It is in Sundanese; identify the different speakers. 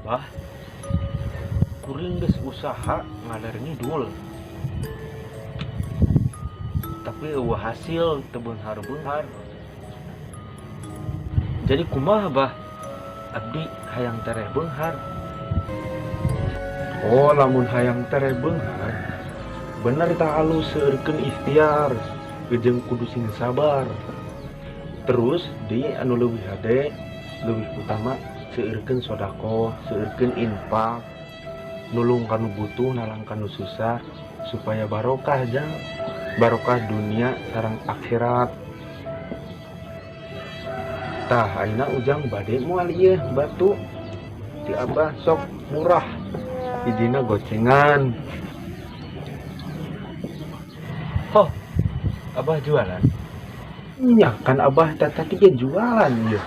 Speaker 1: Bah, kuring geus usaha ngaler ngidul, tapi euweuh hasil, teu beunghar-beunghar. Jadi kumaha, Bah? Abdi hayang tereh beunghar. Oh, lamun hayang tereh beunghar, bener tah alus seueurkeun ikhtiar jeung kudu sing sabar. Terus di anu leuwih hade, leuwih utama seueurkeun sodakoh, seueurkeun infak, nulung kanu butuh, nalang kanu susah, supaya barokah jang, barokah dunia sareng akhirat. Tah, ayeuna Ujang bade moal ieu batu ti Abah, sok murah, hijina gocengan. Hoh, Abah jualan? Iya kan Abah tadi ge jualan ya.